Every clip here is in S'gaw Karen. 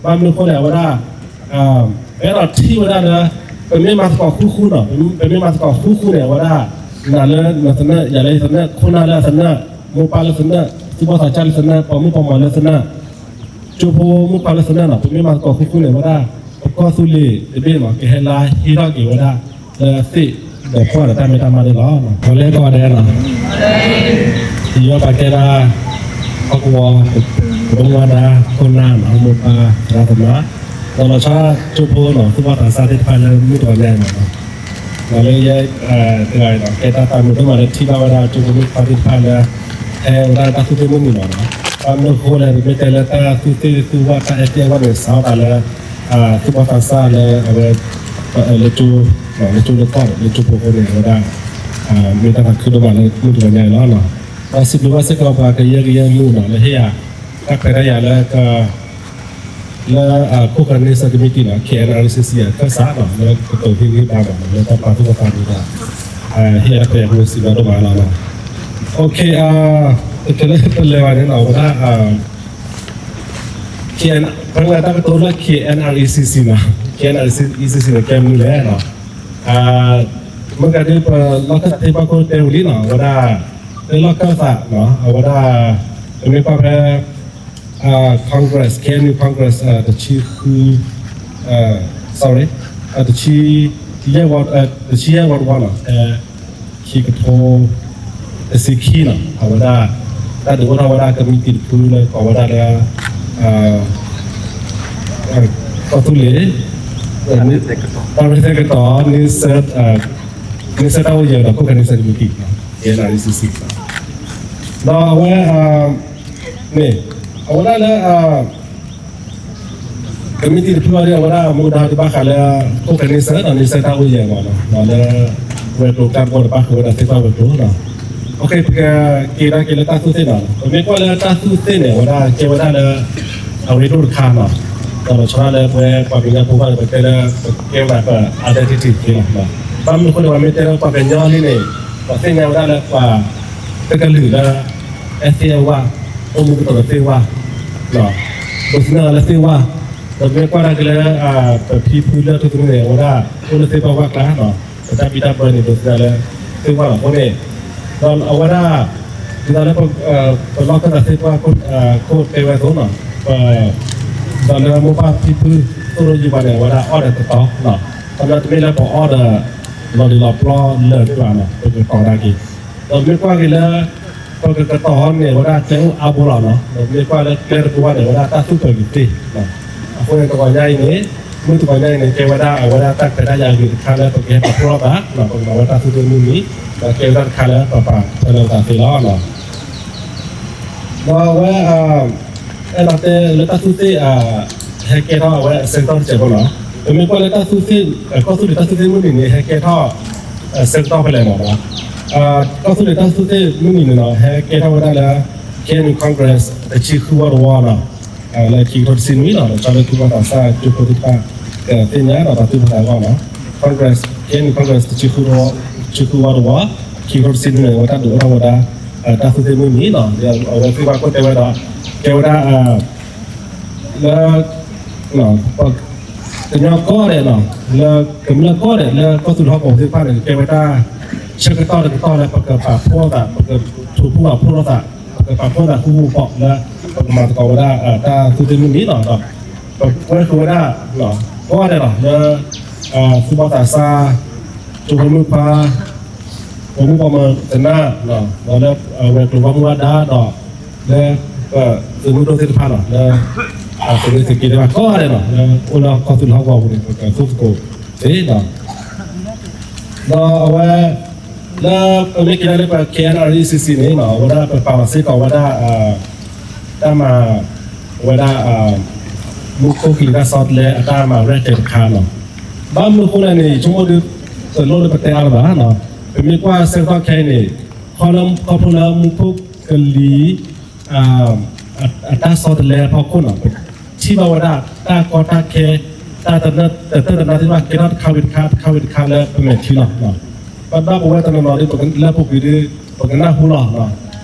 ဘၣ်မနုၤအဃိလဲၣ် အဝဲဒၣ် ပအဲၣ်ဒိးထံၣ်ဝဲဒၣ်လၢ ပမ့ၢ်မၤသကိးဃူဃူနီၤ, ပမ့ၢ်မၤသကိးဃူဃူန့ၣ် အဝဲဒၣ် နၤလၢနသနၢၣ် ယၤလၢယသနၢၣ် ခိၣ်နၢ်လၢအသနၢၣ် မိၢ်ပၢ်လၢသနၢၣ် သူၣ်ဘီၣ်သးစၢ်လၢသနၢၣ် ပိာ်မုၣ်ပိာ်မၢၤလၢသနၢၣ် ကၠိဖိမုၣ်ခွါလၢသနၢၣ်နီၤ, ပမ့ၢ်မၤသကိးဃူဃူန့ၣ် အဝဲဒၣ် ပကီၢ်သူလ့ၤတဘ့ၣ်မး ကဟဲလၢဟ့ၣ်ထီၣ်က့ၤဝဲဒၣ် လၢသ့ၣ်ဒီးဖှီၣ်ဒီးတၢ်မ့ၢ်တၢ်မၤန့ၣ်လီၤ. ပှၤလဲၤကီးဒဲးနီၤ, ယွၤပာ်ကဲဒၣ် ဟီၣ်ကဝီၤ ပဒိၣ်မူဝါဒၣ် ခိၣ်နၢ်နီၤ မိၢ်ပၢ်သရၣ်သမါ ဒီးလီၤဆီဒၣ်ကၠိဖိနီၤ သူၣ်ဘီၣ်သးစၢ်သ့ၣ်တဖၣ်လၢမုၢ်တဂီၤညါအံၤနီၤ, ဒီးလၢယဲ တဂၤအံၤဒီး ကဲတၢ်သးမုာ်ဒိၣ်မးလၢထံၣ်ဘၣ်ဝဲဒၣ်ကၠိဖိမုၣ်ခွါသ့ၣ်တဖၣ်လၢ ဟဲဝဲဒၣ်တၢ်သူၣ်သ့ၣ်မုၢ်နံၤနီၤ, ဘၣ်မနုၤအဃိလဲၣ် ပမ့ၢ်တဲလၢတၢ်သူၣ်သ့ၣ်သူၣ်ဝၣ်တၢ်အဲၣ်သ့ၣ်အဂီၢ်န့ၣ် စးထီၣ်သးလၢ သူၣ်ဘီၣ်သးစၢ်လၢအဝဲ လၢကၠိ လၢကၠိလၢကီၢ်ဒီးလၢကၠိဖိအဃိန့ၣ် အဝဲဒၣ် မ့ၢ်တၢ်သးခုဒိၣ်မးလၢမုၢ်တဂီၤညါအံၤလီၤ. ဒီးစံးဘျုးဘၣ်စ့ၢ်ကီးပှၤကယဲၢ်ကယဲၢ်မုၢ်နီၤ လၢဟ့ၣ်ယၤ တၢ်ခွဲးတၢ်ယာ်လၢ လၢ ခိၣ်ဃၢၤန့ဆၢၣ်ကမံးတံာ်နီၤ K N R E C C အခၢၣ်စးနီၤ လၢကတိၤဟ့ၣ်ဂံၢ်ဘါနီၤ လၢတၢ်ပာ်သူၣ်ပာ်သးဒ်ဒီး ဟ့ၣ်ယၤတၢ်ခွဲးယာ်ဖိစံးဘျုးဒိၣ်မးလီၤ. တချုးလၢပလဲၤဘၣ်န့ၣ်နီၤ အဝဲဒၣ် ပှၤတၢ်ကတိၤလၢ K N R E C C နီၤ K N R E C C န့ၣ် ကဲမနုၤလဲၣ်နီၤ မ့ၢ်ကဒုးပလီၢ်ခၢၣ်သးသ့ၣ်တဖၣ်ခိၣ်တဲဝံၤလံနီၤ အဝဲဒၣ် လၢလီၢ်ခၢၣ်သး အဝဲဒၣ် ပမ့ၢ်ကွၢ်ဖဲ Congress, K N U Congress တဆံဃု sorry တဆံ တဆံယဲၢ်ဝီတဝီနီၤ ဖဲ ခံကထိ တဆံခံနီၤ အဝဲဒၣ် တၢ်ဒုးအိၣ်ထီၣ်ဝဲဒၣ်ကမံးတံာ်တဖုလၢကိးဝဲဒၣ်လၢ ကီၢ်သူလ့ၤ တၢ်ရဲၣ်တၢ်ကျဲၤကတီၤ န့ဆၢၣ်တၢ်အိၣ်ယဲၤဒီးခိၣ်ဃၢၤန့ဆၢၣ်ကမံးတံာ် K N R E C C ဒီးအဝဲ န့ၣ် အဝဲဒၣ်လၢ ကမံးတံာ်တဖုအံၤဒီး အဝဲဒၣ်မူဒါဒံးဘၣ်ဃးလၢ ခိၣ်ဃၢၤန့ဆၢၣ်ဒီးန့ဆၢၣ်တၢ်အိၣ်ယဲၤအဂီၢ်နီၤ ဒီးလၢ ဝဲၤကျိၤကၢ်ဘီတပၣ်ဃုာ်ဝဲဒၣ်သ့ၣ်တဖၣ်ဝဲၤကျိၤနီၤ ပကက့ၤဒၣ်က့ၤလၢတၢ်သူၣ်သ့ၣ်နီၤ ပမ့ၢ်ကွၢ်လၢတၢ်သူၣ်သ့ၣ်န့ၣ် အဝဲဒၣ်ကဲဝဲဒၣ်လၢ အရ့ဒိၣ်တခါနီၤ ဒီးလီၤဆီဒၣ်လၢပဝဲပှၤကညီဖိဘၣ်န့ၣ် ပတဲလၢ ပကဲဝဲဒၣ်ပ identity သ့လီၤ ဘၣ်မနုၤအဃိန့ၣ် ပှၤမ့ၢ်တဲလၢပှၤကညီလံန့ၣ် ပှၤသ့ၣ်ညါဝဲဒၣ်လၢပှၤ တကလုာ်လၢ အဲၣ်သ့ၣ်အဝၣ် အိၣ်မူကတီၤလၢသ့ၣ်ဝၣ် ဒိးသန့ၤလၢသ့ၣ်ဝၣ် ဒီးမ့ၢ်ကွၢ်ဒၣ်က့ၤလၢ ပဖံဖုလၢထူသနူန့ၣ် အဝဲဒၣ် အိၣ်လၢသ့ၣ်ပှၢ်ဝၣ်ကျါ ပတၢ်ဘံၣ်တၢ်ဘၢန့ၣ် ဒိးသန့ၤလၢသ့ၣ်ဝၣ်လီၤအဃိန့ၣ် ဒီးအဝဲဒၣ် ဒ်သိးလၢ ပလီၢ်ခၢၣ်သးသ့ၣ်ပှၢ်ခိၣ်တဲဝဲအသိးနီၤ ပ ဒီးလၢမိၢ်ပၢ်ဖံဖု သိၣ်လိယံၤပှၤန့ၣ် အဝဲဒၣ်အီၣ်ဒီးတတီၤ ခီဖျိတမ့ၢ်လၢပအီၣ်ဒီး လီၤလံၤလီၤပျီလၢာ်န့ၣ်ဘၣ်နီၤ ပကတီၤဒၣ်က့ၤ ဒီးမ့ၢ်ကွၢ်က့ၤလၢ ပကကတီၤန့ၣ် အဝဲဒၣ်ကျဲအိၣ်အါဘိလီၤနီၤ ဒီးမ့ၢ်ကွၢ်လၢကျဲတဘိဘၣ်န့ၣ် အဝဲဒၣ်တၢ်သူၣ်ပၢၤက့ၤသ့ အဃိန့ၣ်တဂီၤညါအံၤန့ၣ် မုၢ်တဂီၤညါအံၤန့ၣ် ကဲဝဲဒၣ်အဝဲဒၣ်တၢ်ခွဲးတၢ်ယာ်ဂ့ၤတခါလၢပကဟဲပာ်ဖှိၣ်လိာ်သး ပကမၤဝဲတၢ်သူၣ်သ့ၣ်မုၢ်နံၤ ဒီးကဲဝဲဒၣ်တခါလၢပပာ်ဖှိၣ်လိာ်သးသ့လီၤ ဒီးအဝဲ အဲၣ်ဒိးတဲလၢတၢ်သူၣ်သ့ၣ် ဟဲကဲထီၣ်အဝဲအဆၢကတီၢ်တစဲးဖိလီၤ. ပမ့ၢ်ကွၢ်လၢတၢ်သူၣ်သ့ၣ် ကီၢ်သူလ့ၤတၢ်သူၣ်သ့ၣ်မုၢ်နံၤန့ၣ် ဟဲကဲထီၣ် ဆၢကတီၢ်ဖဲလဲၣ်မးလီၤ. ကီၢ်သူလ့ၤတၢ်သူၣ်သ့ၣ်မုၢ်နံၤန့ၣ်လီၤ ဟဲကဲထီၣ်ဝဲဒၣ်လၢ K N U Congress တဆံဃုဝီတဝီလီၤ. လၢခံကထိတဆံနွံလီၤ ဒီးကၠီလၢသူၣ်ဘီၣ်သးစၢ်ကၠိဖိသ့ၣ်တဖၣ် ကသ့ၣ်ညါဒီးပာ်သူၣ်ပာ်သးအဂီၢ်လီၤ. Congress, K N U Congress တဆံဃုဝီတဝီ ခံကထိတဆံနွံန့ၣ် အဝဲတၢ်ဒုးအိၣ်ထီၣ်ဝဲဒၣ် တၢ်သူၣ်သ့ၣ်မုၢ်နံၤလီၤ. အဝဲသ့ၣ်ဘၣ်ခိၣ်တဲဝဲဒီး ကဲဝဲဒၣ် လၢ ကညီကိးဂၤဒဲးလီၤ လၢကမျၢၢ်ကိးဂၤဒဲး လၢကီၢ်သူလ့ၤဟီၣ်ကဝီၤသ့ၣ်တဖၣ်န့ၣ် ကဲဝဲဒၣ် ဆၢကတီၢ်တကတီၢ်လၢပကပာ်ဖှိၣ်သး ပကထုးဖှိၣ်ပာ်ဖှိၣ်လိာ်သး ပကပာ်ဖှိၣ်သးဃူဃူဖိးဖိးလၢ ပကမၤသကိးဝဲဒၣ် တၢ်သူၣ်သ့ၣ်မုၢ်နံၤလီၤ. ဒီးပကွဲဃုာ်ဝဲဒၣ် ကိးဂၤဒဲးလီၤ လၢ သူၣ်ဘီၣ်သးစၢ် ကၠိဖိမုၣ်ခွါ ပိာ်မုၣ်ပိာ်မၢၤသနၢၣ် ဒီးလၢအဝဲၤကျိၤဝီမူဝါဒါဒီး လၢ ပသုးမုၢ်ဒိၣ်သ့ၣ်တဖၣ်လီၤ လၢ သုးရ့ၣ်သုးက့သ့ၣ်တဖၣ်ကိးဂၤဒဲးလီၤ လၢအိၣ်လၢကီၢ်သူလ့ၤဟီၣ်ကဝီၤပူၤန့ၣ် ပကသူၣ်သကိးသ့လီၤ. ဒီးအဝဲ လၢပမ့ၢ်က့ၤဒၣ်လၢပ K N R E C C န့ၣ် အဝဲဒၣ်ပပာ်လီၤစ့ၢ်ကီးဝဲဒၣ် တၢ်မၤ အဝဲဒၣ် မူခိၣ်ကလံၤတၢ်ဆီတလဲအတၢ်မၤရဲၣ်ကျဲၤတခါလီၤ. ဘၣ်မနုၤအဃိလဲၣ်န့ၣ် ဆိကမိၣ်ဒုး တလိၣ်လၢပတဲအါလၢၤဘၣ်. ပမ့ၢ်ကွၢ်ဆၢကတီၢ်ခဲအံၤန့ၣ် ခီဖျိလၢမူခိၣ်ကလံၤ အတၢ်ဆီတလဲအဖီခိၣ်န့ၣ် ပထံၣ်ဘၣ်ဝဲဒၣ်တၢ်ကီတၢ်ခဲ တၢ်တနၢ်တတၢၢ်တနါသ့ၣ်တဖၣ် ကဲထီၣ်တခါဝံၤတခါ တခါဝံၤတခါလၢပမဲာ်ထံလီၤ. ဘၣ်ဘၣ်ပဝဲတနီၤနီၤဒ် လၢပူၤကွံာ်ဒ် ပကနၢ်ဟူလီၤ. ပကနၢ်ဟူဘၣ်အၢ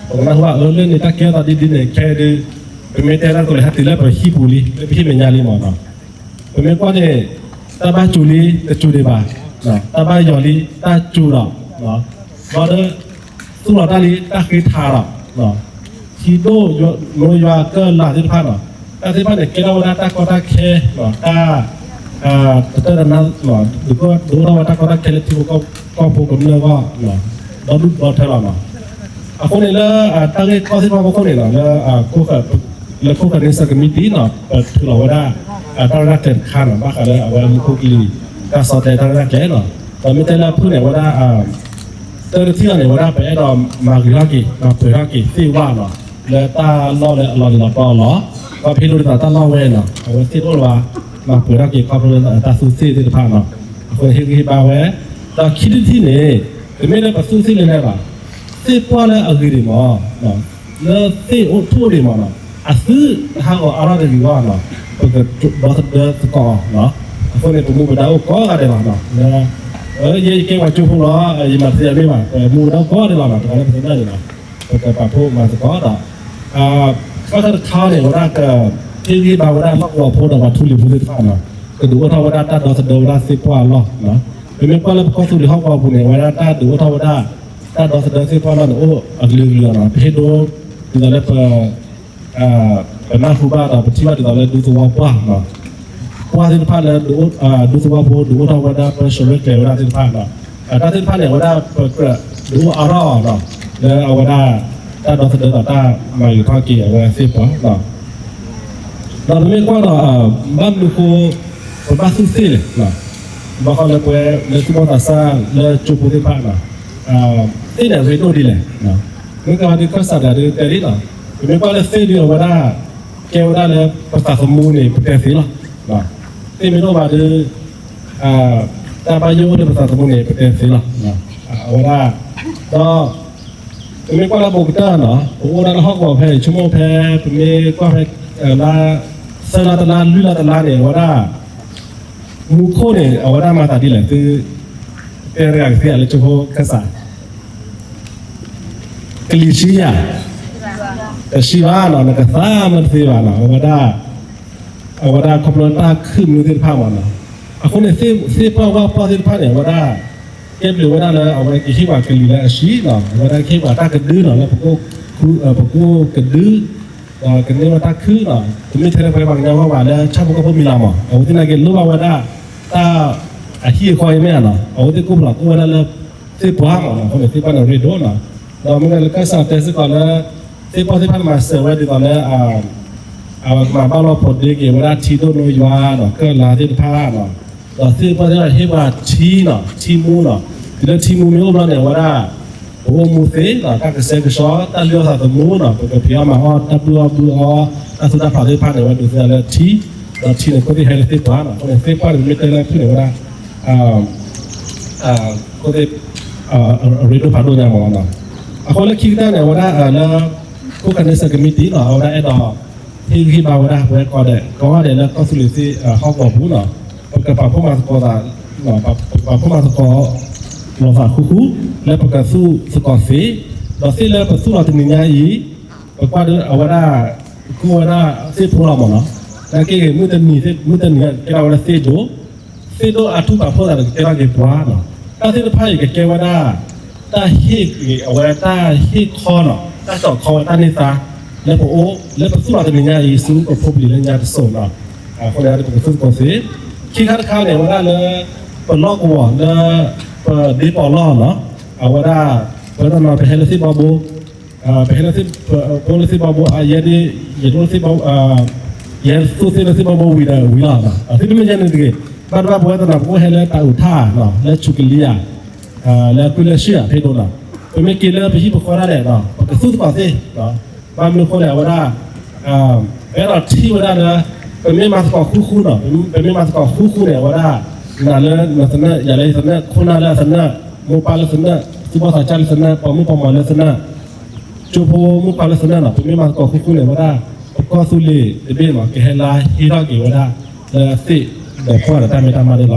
လၢန့ၣ်တၢ်ကဲထီၣ်သးဒ်ဒ်န့ၣ် ခဲအံၤဒ် ပမ့ၢ်တဲတၢ်ကလဲၤဟဲတုၤလၢပဟံၣ်ပူၤလံ လၢပဟံၣ်မဲာ်ညါလံမးနီၤ. ပမ့ၢ်ကွၢ်န့ၣ် တၢ်ဘၣ်စူၤလံတစူၤဒံးဘၣ်, တၢ်ဘၣ်ယီၤလံတၢ်စူၤဒီး ဘၣ်ဒီး သူၣ်လီၤတၢ်လံတၢ်ဃ့ထးဒီး ထံဒိၣ် နိယွၤကၢၢ်လၤသ့ၣ်တဖၣ်နီၤ, တၢ်သ့ၣ်တဖၣ်န့ၣ် ကဲထီၣ်ဝဲဒၣ်တၢ်ကီတၢ်ခဲ တၢ် တတၢၢ်တနါ ဒုးအိၣ်ထီၣ်ဝဲတၢ်ကီတၢ်ခဲလၢထံဖိကီၢ်ဖိကမျၢၢ်အဂီၢ် ဒီဒူၣ်ဒီထၢလီၤနီၤ. အဃိန့ၣ်လၢ တၢ်ဂ့ၢ်ကီသ့ၣ်တဖၣ်အဖီခိၣ်န့ၣ်နီၤ လၢ လၢခိၣ်ဃၢၤန့ဆၢၣ်ကမံးတံာ်နီၤ ပထုးလီၤဝဲဒၣ် တၢ်ရဲၣ်တၢ်ကျဲၤတခါနီၤ ဘၣ်ဃးလၢအဝဲမူခိၣ်ကလံၤ တၢ်ဆီတလဲတၢ်ရဲၣ်တၢ်ကျဲၤနီၤ. ဒီးမ့ၢ်တဲလၢအဖုၣ်န့ၣ် အဝဲဒၣ် တၢ်တထံၣ်အံၤန့ၣ် အဝဲဒၣ်ပအဲၣ်ဒိးမၤဂ့ၤထီၣ်က့ၤ မၤပှဲၤထီၣ်က့ၤသ့ၣ်ဝဲနီၤ လၢတၢ်လီၢ်လၢအလီၤတံၢ်လီၤတီအလီၢ်, ဒီးဖဲဒိးဒ်သိးတၢ်လီၢ်ဝဲနီၤ အဝဲသ့ၣ်တအိၣ်လၢၤဘၣ် မၤပှဲၤထီၣ်က့ၤခီဖျိလၢတၢ်သူသ့ၣ်သ့ၣ်တဖၣ်နီၤ. အဃိန့ၣ်ဟ့ၣ်ဂံၢ်ဟ့ၣ်ဘါဝဲ, ဒီးခံထံၣ်တထံၣ်န့ၣ် တမ့ၢ်လၢပသူသ့ၣ်လၢၤလၢၤဘၣ်, သ့ၣ်ပှၢ်လၢအဂ့ၤဒံးမး လၢသ့ၣ်အိၣ်ထူၣ်ဒံးမးနီၤ အသုတဟးဂီၤအါထီၣ်တဂ့ၤအဂီၢ်နီၤ ပကဒီသဒၢသကိးအီၤနီၤ. အဃိန့ၣ် ပမူပဒါအိၣ်ကိးဂၤဒဲးလီၤနီၤ လၢ ယဲယကဲပှၤကၠိဖိလီၤ ယမၤတသ့အမ့ၢ်ဘၣ် ပမူပဒါအိၣ်ကိးဂၤဒဲးလီၤနီၤ တဂၤလၢပသ့ၣ်ညါန့ၣ်နီၤ ပကပာ်ဖှိၣ်မၤသကိးဒီး ဘၣ်ဃးတခါန့ၣ် အဝဲဒၣ်က ဟ့ၣ်ဂံၢ်ဘါဝဲဒၣ်လီၢ်ကဝီၤဖိဒီးပှၤထူလံၤဖိသ့ၣ်တဖၣ်နီၤ ကဒုးအိၣ်ထီၣ်ဝဲဒၣ်တၢ်ဒီသဒၢဝဲဒၣ်သ့ၣ်ပှၢ်အလီၢ်နီၤ. ပမ့ၢ်ကွၢ်လၢပကီၢ်သူလ့ၤဟီၣ်ကဝီၤပူၤန့ၣ် အဝဲဒၣ်တၢ်ဒုးအိၣ်ထီၣ်ဝဲဒၣ် တၢ်ဒီသဒၢသ့ၣ်ပှၢ်အလီၢ်န့ၣ် အိၣ်အကလုာ်ကလုာ်နီၤ. ပဟ့ၣ်ဒိ ဒ်သိးလၢပ ပနၢ်ဟူဘၣ်ဒီးပထံၣ်ဘၣ်ဒ်သိးလၢဒူသဝီပှၢ်နီၤ ပှၢ်သ့ၣ်တဖၣ်လၢ ဒူသဝီဖိဒုးအိၣ်ထီၣ်ဝဲဒၣ်ပၢဆှၢရဲၣ်ကျဲၤဝဲဒၣ်သ့ၣ်တဖၣ်နီၤ. တၢ်သ့ၣ်တဖၣ်န့ၣ် အဝဲဒၣ်ပကြၢးဒုးအိၣ်အါထီၣ်အီၤနီၤ လၢအဝဲဒၣ် တၢ်ဒီသဒၢဒီးတၢ်မၤဂ့ၤထီၣ်က့ၤအဝဲသ့ၣ်ပှၢ်နီၤ. ဒီးပမ့ၢ်ကွၢ်ဒီး ဘၣ်မနုၤဃိ ပဘၣ်သူၣ်သ့ၣ်လဲၣ်, ဘၣ်ဃးလၢပဝဲလၢသူၣ်ဘီၣ်သးစၢ်လၢကၠိဖိသ့ၣ်တဖၣ်နီၤ သ့ၣ်န့ၣ်အရ့ဒိၣ်ဒ်လဲၣ်. မ့ၢ်ကဒုးခၢၣ်စးဒီးဒုးတဲလံနီၤ ပမ့ၢ်ကွၢ်လၢသ့ၣ်ဒုးအဝဲဒၣ် ကဲဝဲဒၣ်လၢပသးသမူန့ၣ် ပတဲသ့လီၤ. သ့ၣ်မ့ၢ်တအိၣ်ဘၣ်ဒီး တၢ်ဘၣ်ယိၣ်အိၣ်လၢပသးသမူန့ၣ် ပတဲသ့လီၤ. အဝဲဒၣ် ဒီး ပမ့ၢ်ကွၢ်လၢပကတၢၢ်နီၤ ပအိၣ်ဒၣ်လၢဟီၣ်ကဝီၤဖဲ ဆိကမိၣ်ဖဲ ပမ့ၢ်ကွၢ်ဖဲ လါ သၢလါတလါ လွံၢ်လါတလါန့ၣ် အဝဲဒၣ် မူခိၣ်န့ၣ် အဝဲဒၣ်မၤသးဒ်လဲၣ် သု တဲတဂၤကသ့ဧါလၢကၠိဖိခၢၣ်စး ကလံၤဆှံယၤ တဆှံဘၣ်နီၤ နကသးမ့ၢ်တသ့ဘၣ်နီၤ အဝဲဒၣ် အဝဲဒၣ်ခီဖျိတၢ်ခုၣ်မနုၤသ့ၣ်တဖၣ်မးနီၤ. အဃိန့ၣ် သ့ၣ်ပှၢ်ဝၣ်ပှၢ်သ့ၣ်တဖၣ်န့ၣ် အဝဲဒၣ် ကဲဘျုးဝဲဒၣ်လၢအဝဲကဟ့ၣ်ပှၤကလံၤလၢအဆှံနီၤ အဝဲဒၣ်ကဟ့ၣ်ပှၤတၢ်ကဒုနီၤ လၢပကအိၣ်ကဒု ဒီးကန့ၢ်ဝဲတၢ်ခုၣ်နီၤ တမ့ၢ်ထဲလၢပှၤကညီအဂီၢ်ဘၣ် လၢဆၣ်ဖိကီၢ်ဖိမံၤလီၤမး အဝဲသ့ၣ်နာ်က့ လိၣ်ဘၣ်ဝဲဒၣ် တၢ် အဟံၣ်အဃီအံၤမ့ၢ်ဧါနီၤ အဝဲသ့ၣ်ကိၢ်ဖျီးကိၢ်ဝဲဒၣ်လၢ သ့ၣ်ပှၢ်မးနီၤ အဃိန့ၣ် သ့ၣ်ပှၢ်န့ၣ်ရ့ဒိၣ်နီၤ ဒီးမ့ၢ်လၢကစၢ်တဲစ့ၢ်ကီးလၢ သ့ၣ်ပှၢ်သ့ၣ်တဖၣ်န့ၣ်မၤစၢၤဝဲဒ်သိးလၢ အဝဲကမၤဘၣ်လီၢ်ဖိးဒ့က့ၤဝဲဒၣ်ထံဒိၣ်နိယွၤဒီးကၢၢ်လါသ့ၣ်တဖၣ်နီၤ ဒီးသ့ၣ်ပှၢ်သ့ၣ်တဖၣ်ဟ့ၣ်ပှၤထံနီၤ ထံမူနီၤ တုၤလၢထံမူမ့ၢ်အိၣ်ဘျီန့ၣ် အဝဲဒၣ် ပအိၣ်မူသ့နီၤ တၢ်ကဆှဲကဆှီ တၢ်လုၢ်အီၣ်သးသမူနီၤ ပကဖံးအီၣ်မၤအီၣ် တၢ်ဘုၣ်အီၣ်ဘုၣ်အီ တၢ်သူတၢ်ဖျးသ့ၣ်တဖၣ်န့ၣ် အဝဲဒုးသ့လၢထံ ဒီးထံန့ၣ် ခိၣ်သ့ၣ်ဟဲလၢသ့ၣ်ပှၢ်နီၤ အဃိန့ၣ် သ့ၣ်ပှၢ်န့ၣ်မ့ၢ်တဲလၢဖုၣ်န့ၣ်ဝဲဒၣ် ခိၣ်သ့ၣ် အရ့ဒိၣ်ဖးဒိၣ်ညါမးနီၤ အဃိလၢခံကတၢၢ်န့ၣ် အဝဲဒၣ်လၢ ခိၣ်ဃၢၤန့ဆၢၣ်ကမံးတံာ်နီၤ အဝဲဒၣ်အဲၣ်ဒိး ဟ့ၣ်ဂံၢ်ဟ့ၣ်ဘါဝဲဒၣ် ပဝဲကိးဂၤဒဲး ကိးဂၤဒဲးလၢကီၢ်သူလ့ၤသ့ၣ်ဟီၣ်ကဝီၤပူၤနီၤ ပကပာ်ဖှိၣ်မၤသကိးသး ပကပာ်ဖှိၣ်မၤသကိး လိာ်သးဃူဃူ လၢပကသူၣ်သကိးသ့ ဒီးသ့ၣ်လၢပသူၣ်လီၤတနံၤညါအံၤ ပကွၢ်ဒီးအဝဲဒၣ် ကိးဝဲဒၣ်သ့ၣ်ဖိလီၤမးနီၤ နာ်က့ဂ့ၤ မုၢ်တနံၤ မုၢ်တနံၤကဲထီၣ်ဝဲဒၣ်သ့ၣ်ဒိၣ် သ့ၣ်ဒိၣ်အထူၣ်ပာ်ဖှိၣ်သးဒီးကကဲထီၣ်က့ၤပှၢ်နီၤ တၢ်သ့ၣ်တဖၣ်အံၤကကဲဝဲဒၣ် တၢ်ဟ့ၣ်က့ၤအဝဲတၢ်ဟ့ၣ်ခီနီၤ တၢ်တီၣ်ခီဝဲတၢ်န့ၢ်သါ လၢပအိၣ် လၢပသူၣ်လီၤတနံၤညါအံၤ ဆူပဖိပလံၤလၢညါတစိၤနီၤ အဃိန့ၣ် ပကသူၣ်သကိးသ့ ခံခါတခါန့ၣ် အဝဲဒၣ်လၢ ပလီၢ်ကဝီၤလၢ ပဒ့ပီးလီၢ်နီၤ အဝဲဒၣ် ပဝဲတနီၤပဟဲလၢသ့ၣ်ဘီဘိ ပဟဲလၢသ့ၣ် ပအိၣ်လၢသ့ၣ်ဘီဘိ ယဲဒၣ် ယဲဒၣ် ယသူၣ်သ့ၣ်လၢသ့ၣ်ဘီဘိဝံၤဒီးဝံၤလီၤ သုတမ့ၢ်ယဲန့ၣ်တဂ့ၤ ဘၣ်တဘၣ်ပဝဲတနီၤ ပကအိၣ်ဟဲလၢတၢ်အုးထၣ်နီၤ လၢဆူးကလံၤဧါ လၢကွံလၢဆှံဧါ ဖဲဒိၣ်နီၤ ပမ့ၢ်က့ၤလၢပဟံၣ်ပဃီဒၣ်လဲာ်နီၤ ပကသူၣ်သကိးသ့ ဘၣ်မနုၤအဃိလဲၣ် အဝဲဒၣ် ပအဲၣ်ဒိးထံၣ်ဝဲဒၣ်လၢ ပမ့ၢ်မၤသကိးဃူဃူနီၤ ပမ့ၢ်မၤသကိးဃူဃူန့ၣ် အဝဲဒၣ် နၤလၢနသနၢၣ် ယၤလၢယသနၢၣ် ခိၣ်နၢ်လၢအသနၢၣ် မိၢ်ပၢ်လၢသနၢၣ် သူၣ်ဘီၣ်သးစၢ်လၢသနၢၣ် ပှၤမုၣ်ပှၤမီၤလၢသနၢၣ် ကၠိဖိမုၣ်ခွါလၢသနၢၣ်နီၤ ပမ့ၢ်မၤသကိးဃူဃူန့ၣ် အဝဲဒၣ် ပကီၢ်သူလ့ၤတဘ့ၣ်မး ကဟဲလၢဟ့ၣ်ထီၣ်က့ၤဝဲဒၣ် လၢသ့ၣ်ဒီးပှၢ်ဒီးတၢ်မ့ၢ်တၢ်မၤန့ၣ်လီၤ.